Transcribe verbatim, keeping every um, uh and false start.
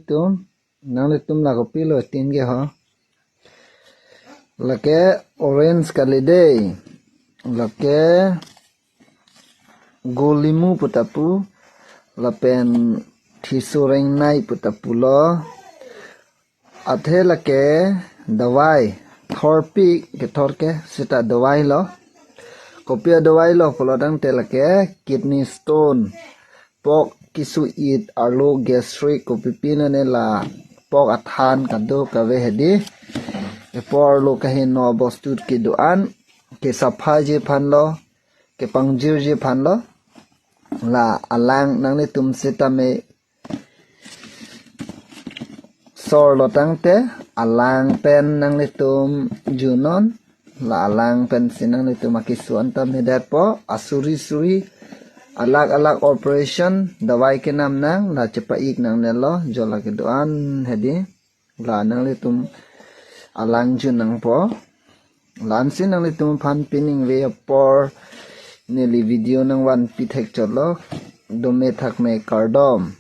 Tum, nanglitum la kopilo tin ke ho. Lake orange kali dei. Lake gul limu pu ta pu, lapen thiso rengnai pu ta pulo. Athe lake dawai thorpik kethor ke seta dawai lo. Kopi adawai lo pulo tangte lake kidney stone, pok keso-it arlo gastric kopipi nane la pok athan kado kave hedi. Epor lo kaheno bostu kedo-an kesaphaji aphan lo, kepangjirji aphan lo. La alang nanglitum sitame sor lo tangte alang pen nanglitum junon. La alang pensi nanglitum akeso-an ta medet po, asuri suri, alak alak operation, dawai kenam nang, la chepa-ik nangnelo, jo la kedo-an hedi. La nanglitum alang jun nangpo. La-ansi nanglitum aphan pining ve apor neli video nangvanpi thekchotlo. Dome thakme kardom.